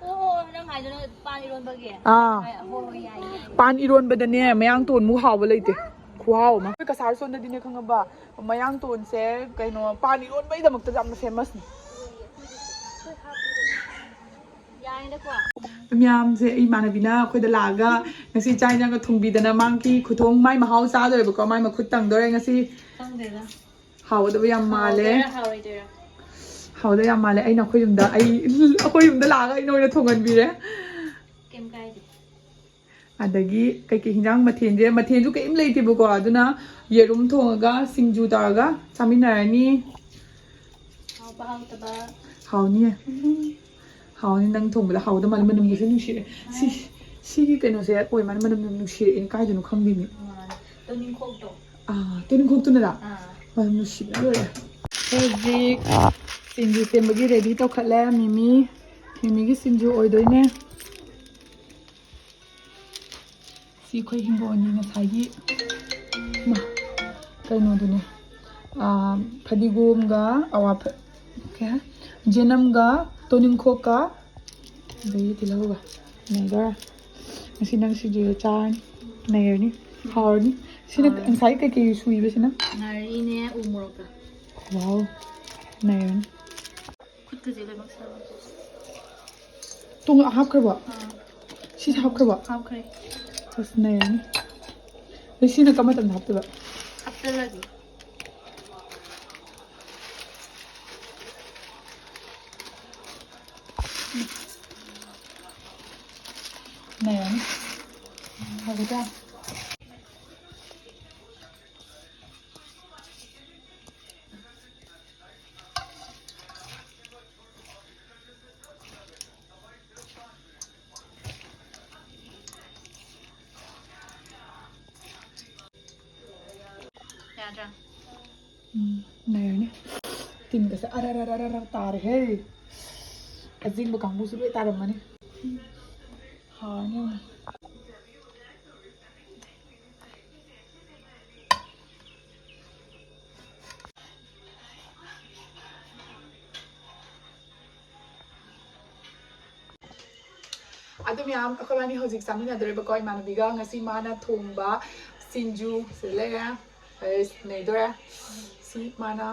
ꯑꯣ, ꯅꯪ ꯍꯥꯏꯗꯨꯅ ꯄꯥꯟ ꯏꯔꯣꯟꯕꯒꯤ? ꯑꯥ꯫ ꯍꯣꯏ, ꯍꯣꯏ, ꯌꯥꯏꯌꯦ, ꯌꯥꯏꯌꯦ꯫ ꯄꯥꯟ ꯏꯔꯣꯟꯕꯗꯅꯦ ꯃꯌꯥꯡꯇꯣꯟꯃꯨꯛ ꯍꯥꯎꯕ ꯂꯩꯇꯦ꯫ ꯈꯨꯍꯥꯎ ꯑꯃ꯫ ꯑꯩꯈꯣꯏ ꯀꯁꯥꯔ ꯁꯣꯝꯗꯗꯤꯅꯦ ꯈꯪꯉꯕ, ꯃꯌꯥꯡꯇꯣꯟꯁꯦ ꯀꯩꯅꯣ, ꯄꯥꯟ ꯏꯔꯣꯟꯕꯩꯗꯃꯛꯇ ꯌꯥꯝꯅ ꯐꯦꯃꯁꯅꯤ꯫ ꯌꯥꯏꯗꯀꯣ꯫ ꯃꯌꯥꯝꯁꯦ, ꯑꯩ ꯏꯃꯥꯟꯅꯕꯤꯅ ꯑꯩꯈꯣꯏꯗ ꯂꯥꯛꯑꯒ ꯉꯁꯤ ꯆꯥꯛ ꯏꯟꯖꯥꯡꯒ ꯊꯣꯡꯕꯤꯗꯅ, ꯃꯥꯒꯤ ꯈꯨꯊꯣꯡ, ꯃꯥꯏ ꯃꯍꯥꯎ ꯆꯥꯗꯣꯔꯦꯕꯀꯣ, ꯃꯥꯏ ꯃꯈꯨꯠ ꯇꯪꯗꯣꯔꯦ ꯉꯁꯤ꯫ ꯈꯪꯗꯦꯗ꯫ ꯍꯥꯎꯒꯗꯕ ꯌꯥꯝ ꯃꯥꯜꯂꯦ꯫ ꯍꯥꯎꯗꯣꯏꯔꯥ ꯍꯥꯎꯔꯣꯏꯗꯣꯏꯔꯥ? ꯍꯥꯎꯗꯣꯏ ꯌꯥꯝ ꯃꯥꯜꯂꯦ꯫ ꯑꯩꯅ ꯑꯩꯈꯣꯏ ꯌꯨꯝꯗ, ꯑꯩ, ꯑꯩꯈꯣꯏ ꯌꯨꯝꯗ ꯂꯥꯛꯑꯒ ꯑꯩꯅ ꯑꯣꯏꯅ ꯊꯣꯡꯍꯟꯕꯤꯔꯦ꯫ ꯀꯩꯝ ꯀꯥꯏꯗꯦ꯫ ꯑꯗꯒꯤ ꯀꯩꯀꯩ ꯍꯤꯟꯖꯥꯡ ꯃꯊꯦꯜꯁꯦ, ꯃꯊꯦꯜꯁꯨ ꯀꯩꯝ ꯂꯩꯇꯦꯕꯀꯣ, ꯑꯗꯨꯅ ꯌꯦꯔꯨꯝ ꯊꯣꯡꯉꯒ ꯁꯤꯡꯖꯨ ꯇꯧꯔꯒ ꯆꯥꯃꯤꯟꯅꯔꯅꯤ꯫ ꯍꯥꯎꯕ ꯍꯥꯎꯇꯕ꯫ ꯍꯥꯎꯅꯤꯌꯦ꯫ ꯍꯥꯎꯅꯤ, ꯅꯪ ꯊꯣꯡꯕꯗ ꯍꯥꯎꯗꯧ ꯃꯥꯜꯂꯦ, ꯃꯅꯝꯒꯁꯨ ꯅꯨꯡꯁꯤꯔꯦ꯫ ꯁꯤ, ꯁꯤꯒꯤ ꯀꯩꯅꯣꯁꯦ ꯑꯣꯏ ꯃꯥꯜꯂꯦ, ꯃꯅꯝ ꯌꯥꯝ ꯅꯨꯡꯁꯤꯔꯛꯑꯦ, ꯀꯥꯏꯗꯅꯣ ꯈꯪꯗꯦꯅꯦ꯫ ꯃꯥꯅꯦ꯫ ꯇꯨꯅꯤꯡꯈꯣꯛꯇꯣ꯫ ꯑꯥ, ꯇꯨꯅꯤꯡꯈꯣꯛꯇꯨꯅꯔꯥ? ꯑꯥ꯫ ꯃꯅꯝ ꯅꯨꯡꯁꯤꯕꯅ ꯂꯣꯏꯔꯦ꯫ ꯍꯧꯖꯤꯛ ꯁꯤꯡꯖꯨ ꯁꯦꯝꯕꯒꯤ ꯔꯦꯗꯤ ꯇꯧꯈꯠꯂꯦ꯫ ꯃꯤꯃꯤ, ꯃꯤꯃꯤꯒꯤ ꯁꯤꯡꯖꯨ ꯑꯣꯏꯗꯣꯏꯅꯦ꯫ ꯁꯤ ꯑꯩꯈꯣꯏ ꯍꯤꯡꯒꯣꯜꯒꯤ ꯉꯁꯥꯏꯒꯤ, ꯃ-, ꯀꯩꯅꯣꯗꯨꯅꯦ, ꯑꯥ, ꯐꯗꯤꯒꯣꯝꯒ ꯑꯋꯥ ꯐ-, ꯀꯩ ꯍꯥꯏ? ꯖꯦꯅꯝꯒ ꯇꯣꯅꯤꯡꯈꯣꯛꯀ ꯑꯗꯒꯤ ꯇꯤꯜꯍꯧꯒ ꯅꯩꯗꯣꯔꯦ꯫ ꯉꯁꯤ ꯅꯪ ꯁꯤꯡꯖꯨꯗꯣ ꯆꯥꯔꯅꯤ, ꯅꯩꯔꯅꯤ, ꯍꯥꯎꯔꯅꯤ꯫ ꯁꯤꯅ ꯍꯥꯎꯔꯅꯤ꯫ ꯉꯁꯥꯏ ꯀꯩꯀꯩ ꯁꯨꯏꯕ ꯁꯤꯅ? ꯉꯥꯔꯤꯅꯦ, ꯎ ꯃꯣꯔꯣꯛꯀ꯫ ꯋꯥꯎ, ꯅꯩꯔꯅꯤ꯫ ꯈꯨꯠꯀꯁꯦ ꯂꯣꯏꯅꯃꯛ ꯁꯥꯕ꯫ ꯇꯣꯡ ꯍꯥꯞꯈ꯭ꯔꯕꯣ? ꯑꯥ꯫ ꯁꯤꯁꯦ ꯍꯥꯞꯈ꯭ꯔꯕꯣ? ꯍꯥꯞꯈ꯭ꯔꯦ꯫ ꯑꯁ, ꯅꯩꯔꯅꯤ꯫ ꯑꯗꯩ ꯁꯤꯅ ꯀꯔꯝꯕ ꯃꯇꯝꯗ ꯍꯥꯞꯇꯣꯏꯕ? ꯍꯥꯞꯆꯜꯂꯒꯦ꯫ ꯅꯩꯔꯅꯤ꯫ ꯍꯥꯎꯒꯗ꯭ꯔꯥ? ꯌꯥꯗ꯭ꯔꯥ? ꯎꯝ, ꯅꯩꯔꯅꯤ꯫ ꯇꯤꯟꯒꯁꯦ ꯑꯔ ꯑꯔ ꯑꯔ ꯑꯔ ꯇꯥꯔꯦꯍꯦ꯫ ꯑꯖꯤꯡꯕ ꯀꯥꯡꯕꯨꯁꯨ ꯂꯣꯏ ꯇꯥꯔꯝꯃꯅꯤ꯫ ꯍꯥꯎꯔꯅꯤ ꯌꯦꯡꯉꯣ꯫ ꯑꯗꯨ ꯃꯌꯥꯝ, ꯑꯩꯈꯣꯏꯕꯥꯅꯤ ꯍꯧꯖꯤꯛ ꯆꯥꯃꯤꯟꯅꯗꯣꯔꯦꯕꯀꯣ, ꯏꯃꯥꯟꯅꯕꯤꯒ꯫ ꯉꯁꯤ ꯃꯥꯅ ꯊꯣꯡꯕ ꯁꯤꯡꯖꯨ ꯁꯤꯗ ꯂꯩꯔꯦ꯫ ꯑꯩꯁ, ꯅꯩꯗꯣꯔꯦ꯫ ꯁꯤ ꯃꯥꯅ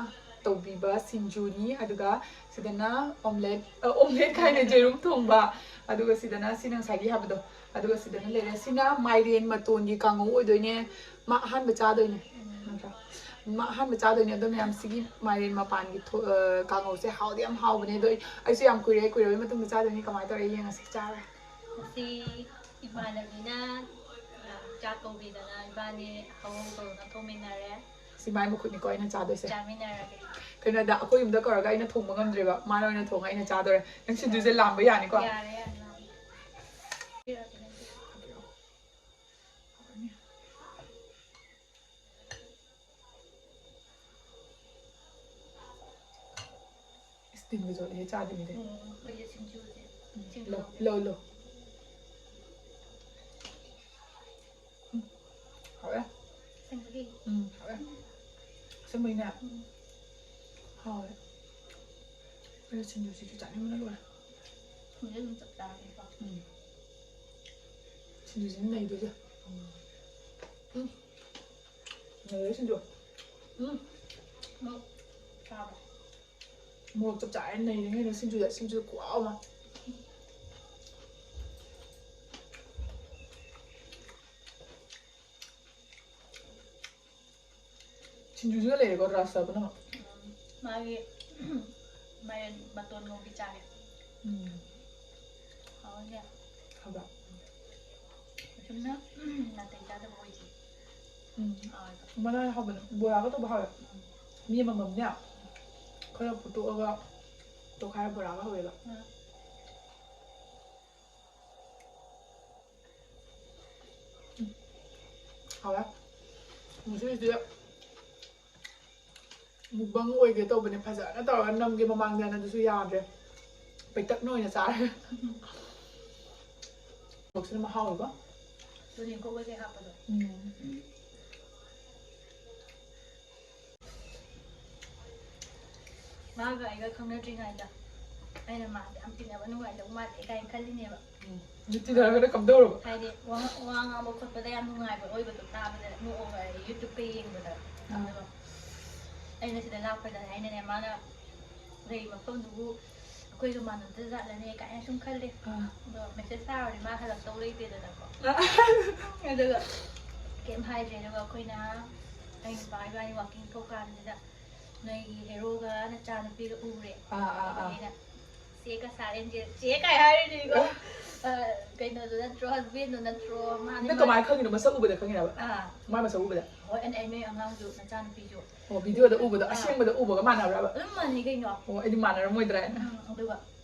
ꯇꯧꯕꯤꯕ ꯁꯤꯡꯖꯨꯅꯤ꯫ ꯑꯗꯨꯒ ꯁꯤꯗꯅ omelette, ꯑ, omelette ꯀꯥꯏꯅ ꯌꯦꯔꯨꯝ ꯊꯣꯡꯕ꯫ ꯑꯗꯨꯒ ꯁꯤꯗꯅ ꯁꯤꯅ ꯉꯁꯥꯏꯒꯤ ꯍꯥꯏꯕꯗꯣ꯫ ꯑꯗꯨꯒ ꯁꯤꯗꯅ ꯂꯩꯔꯦ꯫ ꯁꯤꯅ ꯃꯥꯏꯔꯦꯟ ꯃꯇꯣꯟꯒꯤ ꯀꯥꯡꯉꯧ ꯑꯣꯏꯗꯣꯏꯅꯦ꯫ ꯃꯥ ꯑꯍꯥꯟꯕ ꯆꯥꯗꯣꯏꯅꯦ꯫ ꯅꯠꯇ꯭ꯔꯥ? ꯃꯥ ꯑꯍꯥꯟꯕ ꯆꯥꯗꯣꯏꯅꯦ꯫ ꯑꯗꯣ ꯃꯌꯥꯝ, ꯁꯤꯒꯤ ꯃꯥꯏꯔꯦꯟ ꯃꯄꯥꯟꯒꯤ ꯊꯣ-, ꯑ, ꯀꯥꯡꯉꯧꯁꯦ ꯍꯥꯎꯗꯤ ꯌꯥꯝ ꯍꯥꯎꯕꯅꯦ꯫ ꯑꯗꯣ ꯑꯩ, ꯑꯩꯁꯨ ꯌꯥꯝ ꯀꯨꯏꯔꯦ, ꯀꯨꯏꯔꯕꯩ ꯃꯇꯨꯡꯗ ꯆꯥꯗꯣꯏꯅꯤ꯫ ꯀꯃꯥꯏꯅ ꯇꯧꯔꯦ ꯌꯦꯡꯉꯁꯤ꯫ ꯆꯥꯔꯦ꯫ ꯉꯁꯤ ꯏꯃꯥꯟꯅꯕꯤꯅ, ꯑ, ꯆꯥꯛ ꯀꯧꯕꯤꯗꯅ ꯏꯕꯥꯅꯤ ꯍꯧꯍꯧ ꯇꯧꯗꯅ ꯊꯣꯡꯃꯤꯟꯅꯔꯦ꯫ ꯁꯤ ꯃꯥꯏ ꯃꯈꯨꯠꯅꯤꯀꯣ ꯑꯩꯅ ꯆꯥꯗꯣꯏꯁꯦ꯫ ꯆꯥꯃꯤꯟꯅꯔꯒꯦ꯫ ꯀꯩꯅꯣꯗ ꯑꯩꯈꯣꯏ ꯌꯨꯝꯗ ꯀꯧꯔꯒ ꯑꯩꯅ ꯊꯣꯡꯕ ꯉꯝꯗ꯭ꯔꯦꯕ, ꯃꯥꯅ ꯑꯣꯏꯅ ꯊꯣꯡꯉ ꯑꯩꯅ ꯆꯥꯗꯣꯔꯦ꯫ ꯅꯪ ꯁꯤꯡꯖꯨꯁꯦ ꯂꯥꯝꯕ ꯌꯥꯅꯤꯀꯣ? ꯌꯥꯔꯦ, ꯌꯥꯔꯦ, ꯂꯥꯝꯃꯦ꯫ ꯏꯁ, ꯇꯤꯟꯒ ꯆꯣꯠꯂꯦ ꯆꯥꯗ꯭ꯔꯤꯉꯩꯗ꯫ ꯎꯝ, ꯑꯩꯈꯣꯏꯒꯤ ꯁꯤꯡꯖꯨꯁꯦ꯫ ꯎꯝ, ꯁꯤꯡꯖꯨ ꯂꯧ ꯂꯧꯒꯦ꯫ ꯂꯧ ꯂꯧ꯫ ꯎꯝ, ꯍꯥꯎꯋꯦ꯫ ꯑꯁꯦꯡꯕꯒꯤ꯫ ꯎꯝ, ꯍꯥꯎꯋꯦ꯫ ꯑꯁꯦꯡꯕꯩꯅꯦ꯫ ꯎꯝ, ꯍꯥꯎꯋꯦ꯫ ꯑꯩ ꯁꯤꯡꯖꯨꯁꯤꯁꯨ ꯆꯥꯅꯤꯡꯕꯅ ꯂꯣꯏꯔꯦ꯫ ꯁꯤꯡꯖꯨ ꯑꯗꯨꯝ ꯆꯞ ꯆꯥꯔꯦꯀꯣ꯫ ꯎꯝ꯫ ꯁꯤꯡꯖꯨꯁꯤꯅ ꯅꯩꯗꯣꯏꯁꯦ꯫ ꯎꯝ꯫ ꯅꯩꯔꯦ ꯁꯤꯡꯖꯨ꯫ ꯎꯝ꯫ ꯃꯣꯔꯣꯛ ꯆꯥꯕ꯫ ꯃꯣꯔꯣꯛ ꯆꯞ ꯆꯥꯔꯦ, ꯅꯩꯔꯦ ꯀꯩꯅꯣ ꯁꯤꯡꯖꯨꯗ, ꯁꯤꯡꯖꯨ ꯈꯨꯍꯥꯎ ꯑꯃ꯫ ꯁꯤꯡꯖꯨꯁꯤꯒ ꯂꯩꯔꯦꯀꯣ ꯔꯁ ꯄꯨꯝꯅꯃꯛ꯫ ꯎꯝ, ꯃꯥꯒꯤ ꯃꯥꯏꯔꯦꯟ ꯃꯇꯣꯟ ꯉꯧꯕꯤ ꯆꯥꯒꯦ꯫ ꯎꯝ꯫ ꯍꯥꯎꯋꯤꯅꯦ꯫ ꯍꯥꯎꯕ꯭ꯔꯥ? ꯑꯁꯨꯝꯅ ꯅꯥꯇꯩ ꯆꯥꯗꯕ ꯑꯣꯏꯗꯤ꯫ ꯎꯝ꯫ ꯍꯥꯎꯋꯦꯕ꯫ ꯃꯅꯥ ꯍꯥꯎꯕꯅꯦ꯫ ꯕꯣꯔꯥꯒ ꯇꯧꯕ ꯍꯥꯎꯋꯦ꯫ ꯃꯤ ꯑꯃꯃꯝꯅꯦ ꯈꯔ ꯐꯨꯠꯇꯣꯛꯑꯒ ꯇꯣꯈꯥꯏꯔ ꯕꯣꯔꯥꯒ ꯍꯧꯋꯦꯕ꯫ ꯎꯝ꯫ ꯎꯝ꯫ ꯍꯥꯎꯋꯦ꯫ ꯉꯁꯤꯗꯤ ꯃꯨꯛꯕꯪ ꯑꯣꯏꯒꯦ ꯇꯧꯕꯅꯦ, ꯐꯖꯅ ꯇꯧꯔꯒ ꯅꯝꯒꯦ ꯃꯃꯥꯡꯗꯅ, ꯑꯗꯨꯁꯨ ꯌꯥꯗ꯭ꯔꯦ꯫ ꯄꯩꯇꯛꯅ ꯑꯣꯏꯅ ꯆꯥꯔꯦ꯫ ꯃꯣꯔꯣꯛꯁꯤꯅ ꯃꯍꯥꯎ ꯑꯣꯏꯕ꯫ ꯇꯨꯅꯤꯡꯈꯣꯛ ꯀꯩꯀꯩ ꯍꯥꯞꯄꯗꯣ꯫ ꯎꯝ꯫ ꯃꯥꯒ ꯑꯩꯒ ꯈꯪꯅꯗ꯭ꯔꯤꯉꯩꯗ ꯑꯩꯅ ꯃꯥꯁꯦ ꯌꯥꯝ ꯇꯤꯟꯅꯕ ꯅꯨꯡꯉꯥꯏꯗꯧ ꯃꯥꯜꯂꯦ ꯀꯥꯏꯅ ꯈꯜꯂꯤꯅꯦꯕ꯫ ꯎꯝ꯫ ꯃꯤꯠ ꯇꯤꯟꯅꯔꯒꯅ ꯀꯝꯗꯧꯔꯕ? ꯍꯥꯏꯗꯤ ꯋꯥ ꯋꯥ ꯉꯥꯡꯕ ꯈꯣꯠꯄꯗ ꯌꯥꯝ ꯅꯨꯡꯉꯥꯏꯕ ꯑꯣꯏꯕꯗꯣ ꯇꯥꯕꯗ ꯅꯣꯛꯑꯒ ꯌꯨꯇ꯭ꯌꯨꯕꯀ ꯌꯦꯡꯕꯗ꯫ ꯑꯥ꯫ ꯑꯗꯨꯒ ꯑꯩꯅ ꯁꯤꯗ ꯂꯥꯛꯄꯗꯅꯦ ꯑꯩꯅꯅꯦ ꯃꯥꯅ ꯂꯩ ꯃꯐꯝꯗꯨꯕꯨ ꯑꯩꯈꯣꯏꯒ ꯃꯥꯟꯅꯗꯖꯥꯠꯂꯅꯦ ꯀꯥꯏꯅ ꯁꯨꯝ ꯈꯜꯂꯦ꯫ ꯑꯥ꯫ ꯑꯗꯣ ꯃꯦꯁꯦꯖ ꯊꯥꯔꯨꯔꯗꯤ ꯃꯥ ꯍꯜꯂꯛꯇꯧ ꯂꯩꯇꯦꯗꯅꯀꯣ꯫ ꯑꯗꯨꯒ ꯀꯩꯝ ꯍꯥꯏꯗ꯭ꯔꯦ꯫ ꯑꯗꯨꯒ ꯑꯩꯈꯣꯏꯅ ꯑꯩ ꯅꯨꯄꯥ ꯏꯕꯥꯅꯤ ꯋꯥꯛꯀꯤꯡ ꯊꯣꯛꯀꯥꯟꯁꯤꯗ ꯅꯣꯏꯒꯤ ꯍꯦꯔꯣꯒ ꯅꯆꯥꯅꯨꯄꯤꯒ ꯎꯔꯦ꯫ ꯑꯥ, ꯑꯥ, ꯑꯥ꯫ ꯑꯩꯅ ꯆꯦ ꯀꯁꯥꯔ ꯑꯦꯟꯖꯦꯜ ꯆꯦ ꯀꯥꯏ ꯍꯥꯏꯔꯤꯅꯤꯀꯣ꯫ ꯑ, ꯀꯩꯅꯣꯗꯣ ꯅꯠꯇ꯭ꯔꯣ, ꯍꯁꯕꯦꯟꯗꯣ ꯅꯠꯇ꯭ꯔꯣ? ꯃꯥꯅꯦ, ꯅꯪ ꯃꯥꯅꯦ꯫ ꯀꯃꯥꯏꯅ ꯈꯪꯉꯤꯅꯣ? ꯃꯁꯛ ꯎꯕꯗ ꯈꯪꯉꯤꯔꯕ? ꯑꯥ꯫ ꯃꯥꯏ ꯃꯁꯛ ꯎꯕꯗ? ꯍꯣꯏ, ꯑꯩꯅ, ꯑꯩ ꯅꯣꯏ ꯑꯉꯥꯡꯁꯨ ꯅꯆꯥꯅꯨꯄꯤꯁꯨ꯫ ꯑꯣ, ꯚꯤꯗꯤꯑꯣꯗ ꯎꯕꯗꯣ ꯑꯥ꯫ ꯑꯁꯦꯡꯕꯗ ꯎꯕꯒ ꯃꯥꯟꯅꯕ꯭ꯔꯕ? ꯑꯗꯨꯝ ꯃꯥꯟꯅꯩ ꯀꯩꯅꯣ꯫ ꯑꯣ, ꯑꯩꯗꯤ ꯃꯥꯟꯅꯔꯝꯃꯣꯏꯗ꯭ꯔꯥ ꯍꯥꯏꯅ꯫ ꯎꯝ, ꯑꯗꯨꯒ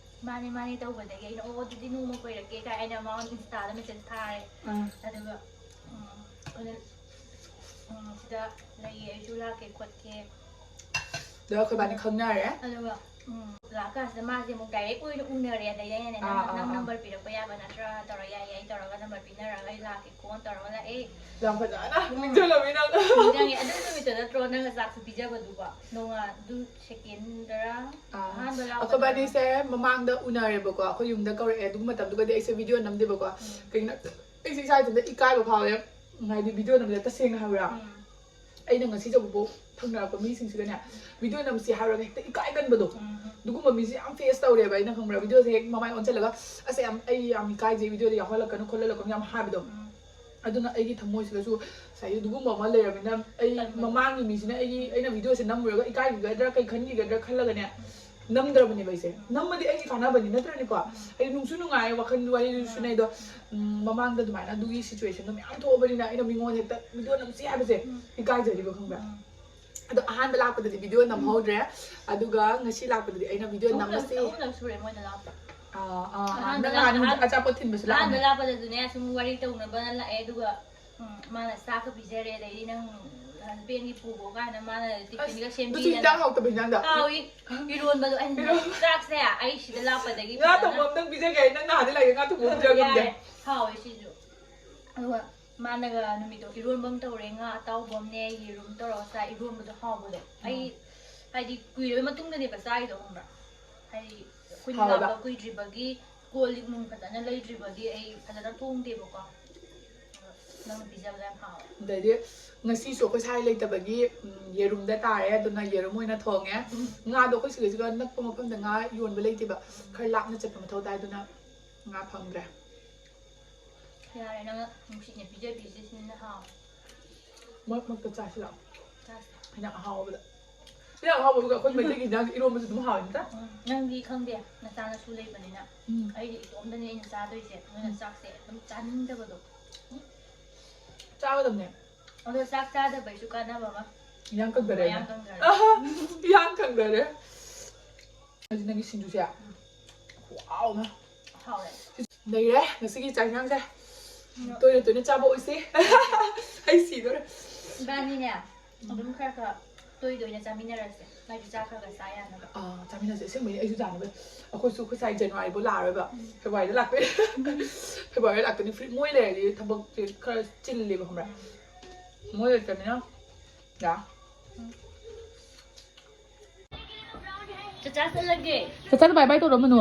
ꯃꯥꯅꯦ ꯃꯥꯅꯦ ꯇꯧꯕꯗꯒꯤ ꯑꯩꯅ, "ꯑꯣ, ꯑꯗꯨꯗꯤ ꯅꯣꯡꯃ ꯀꯣꯏꯔꯛꯀꯦ" ꯀꯥꯏ ꯑꯩꯅ ꯃꯉꯣꯟꯗ ꯏꯟꯁꯇꯥꯗ ꯃꯦꯁꯦꯖ ꯊꯥꯔꯦ꯫ ꯑꯥ꯫ ꯑꯗꯨꯒ ꯎꯝ, ꯑꯩꯈꯣꯏꯅ ꯎꯝ, ꯁꯤꯗ ꯂꯩꯌꯦ, ꯑꯩꯁꯨ ꯂꯥꯛꯀꯦ ꯈꯣꯠꯀꯦ꯫ ꯑꯗꯣ ꯑꯩꯈꯣꯏ ꯏꯕꯥꯅꯤ ꯈꯪꯅꯔꯦ꯫ ꯑꯗꯨꯒ ꯎꯝ, ꯂꯥꯛꯀꯥꯟꯁꯤꯗ ꯃꯥꯁꯦ ꯑꯃꯨꯛ ꯗꯥꯏꯔꯦꯛ ꯑꯣꯏꯅ ꯎꯅꯔꯦꯗꯅ, ꯑꯩꯅꯅꯦ, ꯅꯪ, ꯑꯥ, ꯑꯥ, ꯅꯪ ꯑꯥ꯫ ꯅꯝꯕꯔ ꯄꯤꯔꯛꯄ ꯌꯥꯕ ꯅꯠꯇ꯭ꯔꯥ ꯇꯧꯔ, "ꯌꯥꯏ, ꯌꯥꯏ" ꯇꯧꯔꯒ ꯅꯝꯕꯔ ꯄꯤꯅꯔꯒ ꯑꯩ ꯂꯥꯛꯀꯦ ꯈꯣꯠ ꯇꯧꯔꯒ ꯂꯥꯛꯑꯦ꯫ ꯌꯥꯝ ꯐꯖꯅ ꯎꯝ꯫ ꯅꯤꯡꯁꯤꯡꯂꯝꯃꯤ ꯅꯪ꯫ ꯅꯤꯡꯁꯤꯡꯉꯦ꯫ ꯑꯗꯨ ꯅꯨꯃꯤꯠꯇꯣ ꯅꯠꯇ꯭ꯔꯣ ꯅꯪꯅ ꯆꯥꯛꯁꯨ ꯄꯤꯖꯕꯗꯨꯕꯣ? ꯅꯣꯡꯉꯥꯟ-, ꯑꯗꯨ ꯁꯦꯀꯦꯟꯗꯔꯥ? ꯑꯥ꯫ ꯑꯍꯥꯟꯕ ꯂꯥꯛꯄꯗ ꯑꯩꯈꯣꯏꯕꯥꯅꯤꯁꯦ ꯃꯃꯥꯡꯗ ꯎꯅꯔꯦꯕꯀꯣ, ꯑꯩꯈꯣꯏ ꯌꯨꯝꯗ ꯀꯧꯔꯛꯑꯦ꯫ ꯑꯗꯨ ꯃꯇꯝꯗꯨꯒꯗꯤ ꯑꯩꯁꯦ ꯚꯤꯗꯤꯑꯣ ꯅꯝꯗꯦꯕꯀꯣ꯫ ꯎꯝ꯫ ꯀꯩꯒꯤꯅꯣ, ꯑꯩꯁꯦ ꯏꯁꯥ ꯏꯊꯟꯇ ꯏꯀꯥꯏꯕ ꯐꯥꯎꯋꯦ꯫ ꯍꯥꯏꯗꯤ ꯚꯤꯗꯤꯑꯣ ꯅꯝꯕꯗ ꯇꯁꯦꯡꯅ ꯍꯥꯏꯕ꯭ꯔꯥ? ꯎꯝ꯫ ꯑꯩꯅ ꯉꯁꯤ ꯆꯠꯄꯕꯨ ꯊꯪꯅꯔꯛꯄ ꯃꯤꯁꯤꯡꯁꯤꯒꯅꯦ, ꯚꯤꯗꯤꯑꯣ ꯅꯝꯁꯤ ꯍꯥꯏꯔꯒ ꯍꯦꯛꯇ ꯏꯀꯥꯏꯒꯟꯕꯗꯣ꯫ ꯎꯝ꯫ ꯑꯗꯨꯒꯨꯝꯕ ꯃꯤꯁꯦ ꯌꯥꯝ ꯐꯦꯁ ꯇꯧꯔꯦꯕ ꯑꯩꯅ, ꯈꯪꯕ꯭ꯔꯥ? ꯚꯤꯗꯤꯑꯣꯁꯦ ꯍꯦꯛ ꯃꯃꯥꯏ ꯑꯣꯟꯁꯤꯜꯂꯒ, "ꯑꯁ, ꯌꯥꯝ, ꯑꯩ ꯌꯥꯝ ꯏꯀꯥꯏꯖꯩ, ꯚꯤꯗꯤꯑꯣꯗ ꯌꯥꯎꯍꯜꯂꯛꯀꯅꯨ ꯈꯣꯠꯍꯜꯂꯛꯀꯅꯨ" ꯌꯥꯝ ꯍꯥꯏꯕꯗꯣ꯫ ꯎꯝ꯫ ꯑꯗꯨꯅ ꯑꯩꯒꯤ ꯊꯃꯣꯏꯁꯤꯗꯁꯨ ꯉꯁꯥꯏꯒꯤ ꯑꯗꯨꯒꯨꯝꯕ ꯑꯃ ꯂꯩꯔꯕꯅꯤꯅ, ꯑꯩ ꯇꯟꯕꯗꯣ꯫ ꯃꯃꯥꯡꯒꯤ ꯃꯤꯁꯤꯅ ꯑꯩꯒꯤ, ꯑꯩꯅ ꯚꯤꯗꯤꯑꯣꯁꯦ ꯅꯝꯃꯨꯔꯒ ꯏꯀꯥꯏꯈꯤꯒꯗ꯭ꯔꯥ, ꯀꯩ ꯈꯟꯈꯤꯒꯗ꯭ꯔꯥ ꯈꯜꯂꯒꯅꯦ, ꯅꯝꯗ꯭ꯔꯕꯅꯦꯕ ꯑꯩꯁꯦ꯫ ꯅꯝꯃꯗꯤ ꯑꯩꯒꯤ ꯀꯥꯟꯅꯕꯅꯤ, ꯅꯠꯇ꯭ꯔꯅꯦꯀꯣ? ꯍꯥꯏꯗꯤ ꯅꯨꯡꯁꯨ ꯅꯨꯡꯉꯥꯏ, ꯋꯥꯈꯜ ꯋꯥꯔꯤꯁꯨ ꯁꯨꯅꯩ꯫ ꯑꯗꯣ, ꯎꯝ, ꯃꯃꯥꯡꯗ ꯑꯗꯨꯃꯥꯏꯅ ꯑꯗꯨꯒꯤ ꯁꯤꯆꯨꯋꯦꯁꯟꯗꯣ ꯃꯌꯥꯝ ꯊꯣꯛꯑꯕꯅꯤꯅ ꯑꯩꯅ ꯃꯤꯉꯣꯟꯗ ꯍꯦꯛꯇ ꯚꯤꯗꯤꯑꯣ ꯅꯝꯁꯤ ꯍꯥꯏꯕꯁꯦ ꯎꯝ꯫ ꯏꯀꯥꯏꯖꯔꯤꯕ, ꯈꯪꯕ꯭ꯔꯥ? ꯎꯝ꯫ ꯑꯗꯣ ꯑꯍꯥꯟꯕ ꯂꯥꯛꯄꯗꯗꯤ ꯚꯤꯗꯤꯑꯣ ꯅꯝꯍꯧꯗ꯭ꯔꯦ, ꯑꯗꯨꯒ ꯉꯁꯤ ꯂꯥꯛꯄꯗꯗꯤ ꯑꯩꯅ ꯚꯤꯗꯤꯑꯣ ꯑꯍꯨꯝꯂꯛ, ꯅꯝꯃꯁꯤ꯫ ꯑꯍꯨꯝꯂꯛ ꯁꯨꯔꯦ ꯃꯣꯏꯅ ꯂꯥꯛꯄ꯫ ꯑꯥ, ꯑꯥ, ꯑꯥ, ꯑꯍꯥꯟꯕ ꯅꯪ ꯂꯥꯛ-, ꯅꯍꯥꯟ ꯑꯍꯥꯟ-, ꯑꯆꯥꯄꯣꯠ ꯊꯤꯟꯕꯁꯨ ꯑꯍꯥꯟꯕ ꯂꯥꯛꯑꯝꯃꯦ꯫ ꯂꯥꯛꯄꯗꯗꯨꯅꯦ ꯁꯨꯝ ꯋꯥꯔꯤ ꯇꯧꯅꯕꯅ ꯂꯥꯛꯑꯦ, ꯑꯗꯨꯒ ꯎꯝ, ꯃꯥꯅ ꯆꯥꯛꯀ ꯄꯤꯖꯔꯦ, ꯑꯗꯩꯗꯤ ꯅꯪ ꯍꯁꯕꯦꯟꯒꯤ ꯄꯨꯈꯣ ꯀꯥꯏꯅ ꯃꯥꯅ ꯇꯤꯐꯤꯟꯒ ꯑꯁ, ꯑꯗꯨꯁꯨ ꯁꯦꯝꯕꯤꯗꯅ꯫ ꯍꯤꯟꯖꯥꯡ ꯍꯥꯎꯇꯕ ꯍꯤꯟꯖꯥꯡꯗ꯫ ꯍꯥꯎꯏ꯫ ꯏꯔꯣꯟꯕꯗꯣ, ꯑꯩꯅ ꯏꯔꯣꯟ-, ꯆꯥꯛꯁꯦ ꯑꯩ ꯁꯤꯗ ꯂꯥꯛꯄꯗꯒꯤ ꯉꯥ ꯐꯖꯅ ꯊꯣꯡꯕ ꯑꯝꯇꯪ ꯄꯤꯖꯒꯦ ꯍꯥꯏ, ꯅꯪ ꯅꯍꯥꯟꯗꯤ ꯂꯥꯛꯑꯦ, ꯉꯥ ꯊꯣꯡꯕ ꯑꯃ ꯄꯤꯖꯕ ꯉꯝꯗꯦ꯫ ꯌꯥꯔꯦ꯫ ꯍꯥꯎꯋꯦ ꯁꯤꯁꯨ꯫ ꯑꯗꯨꯒ ꯃꯥꯅꯒ ꯅꯨꯃꯤꯠꯇꯣ ꯏꯔꯣꯟꯕ ꯑꯃ ꯇꯧꯔꯦ, ꯉꯥ ꯑꯇꯥꯎꯕ ꯑꯃꯅꯦ, ꯌꯦꯔꯨꯝ ꯇꯧꯔꯒ ꯆꯥꯏ, ꯏꯔꯣꯟꯕꯗꯣ ꯍꯥꯎꯕꯗꯣ꯫ ꯑꯩ, ꯎꯝ꯫ ꯍꯥꯏꯗꯤ, ꯀꯨꯏꯔꯕꯩ ꯃꯇꯨꯡꯗꯅꯦꯕ ꯆꯥꯔꯤꯗꯣ, ꯈꯪꯕ꯭ꯔꯥ? ꯍꯥꯏꯗꯤ, ꯑꯩꯈꯣꯏꯅ ꯍꯥꯎꯋꯦꯕ꯫ ꯂꯥꯛꯄ ꯀꯨꯏꯗ꯭ꯔꯤꯕꯒꯤ, ꯀꯣꯜ ꯂꯤꯛ ꯅꯨꯡ ꯐꯖꯅ ꯂꯩꯗ꯭ꯔꯤꯕꯒꯤ ꯑꯩ ꯐꯖꯅ ꯊꯣꯡꯗꯦꯕꯀꯣ꯫ ꯑꯗꯣ ꯅꯪꯅ ꯄꯤꯖꯕꯗ ꯌꯥꯝ ꯍꯥꯎꯋꯦ꯫ ꯑꯗꯩꯗꯤ ꯉꯁꯤꯁꯨ ꯑꯩꯈꯣꯏ ꯁꯥꯏ ꯂꯩꯇꯕꯒꯤ, ꯎꯝ, ꯌꯦꯔꯨꯝꯗ ꯇꯥꯔꯦ, ꯑꯗꯨꯅ ꯌꯦꯔꯨꯝ ꯑꯣꯏꯅ ꯊꯣꯡꯉꯦ꯫ ꯎꯝ꯫ ꯉꯥꯗꯣ ꯑꯩꯈꯣꯏ ꯁꯤꯗꯩꯁꯤꯒ ꯅꯛꯄ ꯃꯐꯝꯗ ꯉꯥ ꯌꯣꯟꯕ ꯂꯩꯇꯦꯕ, ꯎꯝ꯫ ꯈꯔ ꯂꯥꯞꯅ ꯆꯠꯄ ꯃꯊꯧ ꯇꯥꯏ, ꯑꯗꯨꯅ ꯉꯥ ꯐꯪꯗ꯭ꯔꯦ꯫ ꯌꯥꯔꯦ, ꯅꯪꯅ ꯅꯨꯡꯁꯤꯠꯅ ꯄꯤꯖꯕꯤꯁꯦ ꯁꯤꯅ ꯍꯥꯎꯋꯦ꯫ ꯃꯔꯛ ꯃꯔꯛꯇ ꯆꯥꯁꯤ ꯂꯥꯛꯑꯣ꯫ ꯆꯥꯁꯤ꯫ ꯍꯤꯟꯖꯥꯡ ꯑꯍꯥꯎꯕꯗ꯫ ꯍꯤꯟꯖꯥꯡ ꯑꯍꯥꯎꯕꯗꯨꯒ ꯑꯩꯈꯣꯏ ꯃꯩꯇꯩꯒꯤ ꯍꯤꯟꯖꯥꯡꯁꯦ ꯏꯔꯣꯝꯕꯁꯨ ꯑꯗꯨꯝ ꯍꯥꯎꯋꯦ, ꯅꯠꯇ꯭ꯔꯥ? ꯎꯝ, ꯅꯪꯗꯤ ꯈꯪꯗꯦ, ꯅꯆꯥꯅꯁꯨ ꯂꯩꯕꯅꯤꯅ꯫ ꯎꯝ꯫ ꯑꯩꯗꯤ ꯏꯇꯣꯝꯗꯅꯦ ꯑꯩꯅ ꯆꯥꯗꯣꯏꯁꯦ, ꯑꯗꯨꯅ ꯎꯝ꯫ ꯆꯥꯛꯁꯦ ꯑꯗꯨꯝ ꯆꯥꯅꯤꯡꯗꯕꯗꯣ꯫ ꯎꯝ꯫ ꯆꯥꯒꯗꯕꯅꯦ꯫ ꯑꯗꯣ ꯆꯥꯛ ꯆꯥꯗꯕꯩꯁꯨ ꯀꯥꯟꯅꯕ ꯑꯃ꯫ ꯏꯌꯥꯡ ꯀꯪꯗꯔꯦ ꯃꯌꯥꯡ ꯅꯪ꯫ ꯀꯪꯗꯔꯦ꯫ ꯏꯌꯥꯡ ꯀꯪꯗꯔꯦ꯫ ꯍꯧꯖꯤꯛ ꯅꯪꯒꯤ ꯁꯤꯡꯖꯨꯁꯦ꯫ ꯎꯝ꯫ ꯈꯨꯍꯥꯎ ꯑꯃ꯫ ꯍꯥꯎꯔꯦ꯫ ꯂꯩꯔꯦ ꯉꯁꯤꯒꯤ ꯆꯥꯛ ꯏꯟꯁꯥꯡꯁꯦ꯫ ꯎꯝ꯫ ꯇꯣꯏꯅ ꯇꯣꯏꯅ ꯆꯥꯕ ꯑꯣꯏꯁꯦ꯫ ꯑꯩ ꯁꯤꯗꯣꯔꯦ꯫ ꯏꯕꯥꯅꯤꯅꯦ, ꯎꯝ꯫ ꯑꯗꯨꯝ ꯈꯔ ꯈꯔ ꯇꯣꯏ ꯇꯣꯏꯅ ꯆꯥꯃꯤꯟꯅꯔꯁꯦ꯫ ꯃꯥꯏꯁꯨ ꯆꯥꯛ ꯈꯔ ꯈꯔ ꯆꯥ ꯌꯥꯅꯕ꯫ ꯑꯥ, ꯆꯥꯃꯤꯟꯅꯁꯦ꯫ ꯑꯁꯦꯡꯕꯩꯅꯦ, ꯑꯩꯁꯨ ꯆꯥꯅꯕ꯫ ꯑꯩꯈꯣꯏꯁꯨ ꯑꯩꯈꯣꯏ ꯁꯥꯏ ꯖꯅꯋꯥꯔꯤꯕꯨ ꯂꯥꯛꯑꯔꯣꯏꯕ꯫ ꯐꯦꯕꯋꯥꯔꯤꯗ ꯂꯥꯛꯇꯣꯏꯅꯦ꯫ ꯐꯦꯕꯋꯥꯔꯤ ꯂꯥꯛꯇꯣꯏꯅꯤ꯫ ꯐ꯭ꯔꯤ ꯃꯣꯏ ꯂꯩꯔꯗꯤ ꯊꯕꯛꯁꯦ ꯈꯔ ꯆꯤꯜꯂꯦꯕ, ꯈꯪꯕ꯭ꯔꯥ? ꯃꯣꯏ ꯂꯩꯇꯕꯅꯤꯅ꯫ ꯌꯥ꯫ ꯆꯥꯆꯥ ꯆꯠꯂꯒꯦ꯫ ꯆꯥꯆꯥꯗ ꯕꯥꯏ ꯕꯥꯏ ꯇꯧꯔꯣ, ꯃꯅꯨ꯫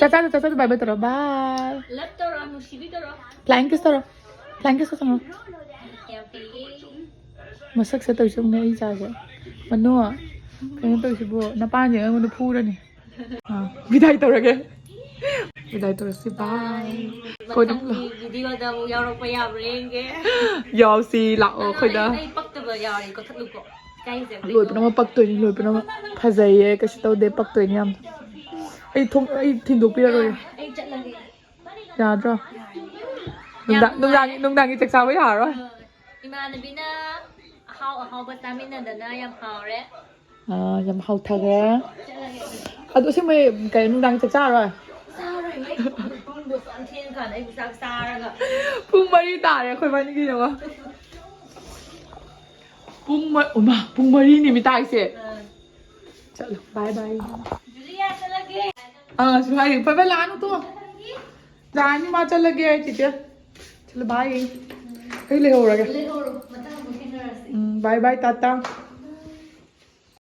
ꯆꯥꯆꯥꯗ, ꯆꯥꯆꯥꯗ ꯕꯥꯏ ꯕꯥꯏ ꯇꯧꯔꯣ꯫ ꯕꯥꯏ꯫ ꯂꯞ ꯇꯧꯔꯣ, ꯅꯨꯡꯁꯤꯕꯤ ꯇꯧꯔꯣ꯫ ꯐ꯭ꯂꯥꯏꯡ ꯀꯤꯁ ꯇꯧꯔꯣ꯫ ꯐ꯭ꯂꯥꯏꯡ ꯀꯤꯁ ꯇꯧꯔꯣ꯫ ꯌꯥꯝ ꯐꯩꯌꯦ꯫ ꯃꯁꯛꯁꯦ ꯇꯧꯔꯤꯁꯦ ꯌꯦꯡꯉꯨꯅꯦ, ꯑꯩ ꯏꯆꯥꯁꯦ꯫ ꯃꯅꯨ, ꯀꯩꯅꯣ ꯇꯧꯔꯤꯁꯤꯕꯨ? ꯅꯄꯥꯅꯦ ꯑꯩꯉꯣꯟꯗ ꯐꯨꯔꯅꯤ꯫ ꯑꯥ, ꯕꯤꯗꯥꯏ ꯇꯧꯔꯒꯦ꯫ ꯕꯤꯗꯥꯏ ꯇꯧꯔꯁꯤ, ꯕꯥꯏ꯫ ꯀꯣꯟꯅ ꯃꯊꯪꯒꯤ ꯚꯤꯗꯤꯑꯣꯗ ꯑꯃꯨꯛ ꯌꯥꯎꯔꯛꯄ ꯌꯥꯕ꯭ꯔꯥ ꯌꯦꯡꯒꯦ꯫ ꯌꯥꯎꯁꯤ, ꯂꯥꯛꯑꯣ ꯑꯩꯈꯣꯏꯗ꯫ ꯑꯩ ꯄꯛꯇꯕ ꯌꯥꯎꯔꯗꯤ ꯀꯛꯊꯠꯂꯨꯀꯣ꯫ ꯏꯀꯥꯏꯖꯕ꯫ ꯂꯣꯏ ꯄꯨꯝꯅꯃꯛ ꯄꯛꯇꯣꯏꯅꯤ, ꯂꯣꯏ ꯄꯨꯝꯅꯃꯛ꯫ ꯐꯖꯩꯌꯦ, ꯀꯩꯁꯨ ꯇꯧꯗꯦ, ꯄꯛꯇꯣꯏꯅꯤ ꯌꯥꯝ꯫ ꯑꯩ ꯊꯣꯡ, ꯑꯩ ꯊꯤꯟꯗꯣꯛꯄꯤꯔꯔꯣꯏ꯫ ꯑꯩ ꯆꯠꯂꯒꯦ꯫ ꯌꯥꯗ꯭ꯔꯣ? ꯅꯨꯡꯗꯥꯡ, ꯅꯨꯡꯗꯥꯡꯒꯤ, ꯅꯨꯡꯗꯥꯡꯒꯤ ꯆꯥꯛ ꯆꯥꯕ ꯌꯥꯔꯔꯣꯏ꯫ ꯏꯃꯥꯟꯅꯕꯤꯅ ꯑꯍꯥꯎ ꯑꯍꯥꯎꯕ ꯆꯥꯃꯤꯟꯅꯗꯅ ꯌꯥꯝ ꯍꯥꯎꯔꯦ꯫ ꯑꯥ, ꯌꯥꯝ ꯍꯥꯎꯊꯈ꯭ꯔꯦ꯫ ꯑꯗꯣ ꯑꯁꯦꯡꯕꯩ ꯀꯩ ꯅꯨꯡꯗꯥꯡ ꯆꯥꯛ ꯆꯥꯔꯣꯏ? ꯆꯥꯔꯣꯏ꯫ ꯄꯨꯡꯗꯣ ꯌꯥꯝ ꯊꯦꯡꯉꯀꯥꯟꯗ ꯑꯩꯕꯨ ꯆꯥꯛ ꯆꯥꯔꯒ꯫ ꯄꯨꯡ ꯃꯔꯤ ꯇꯥꯔꯦ ꯑꯩꯈꯣꯏ ꯏꯕꯥꯅꯤꯒꯤ, ꯌꯦꯡꯉꯣ꯫ ꯄꯨꯡ ꯃ-, ꯎꯃ, ꯄꯨꯡ ꯃꯔꯤꯅꯦꯃꯤ ꯇꯥꯏꯁꯦ꯫ ꯆꯠꯂꯣ, ꯕꯥꯏ ꯕꯥꯏ꯫ ꯖꯨꯂꯤꯌꯥ ꯆꯠꯂꯒꯦ꯫ ꯑꯥ, ꯁꯨ ꯍꯥꯏꯔꯤ꯫ ꯕꯥꯏ ꯕꯥꯏ, ꯂꯥꯛꯑꯅꯨ ꯇꯣ꯫ ꯂꯥꯛꯑꯅꯤ, ꯃꯥ ꯆꯠꯂꯒꯦ ꯍꯥꯏ, ꯆꯤꯆꯦ꯫ ꯆꯠꯂꯣ, ꯕꯥꯏ꯫ ꯑꯩ ꯂꯩꯍꯧꯔꯒꯦ꯫ ꯂꯩꯍꯧꯔꯣ, ꯃꯊꯪ ꯑꯃꯨꯛ ꯊꯦꯡꯅꯔꯁꯤ꯫ ꯎꯝ, ꯕꯥꯏ ꯕꯥꯏ, ꯇꯥꯇꯥ꯫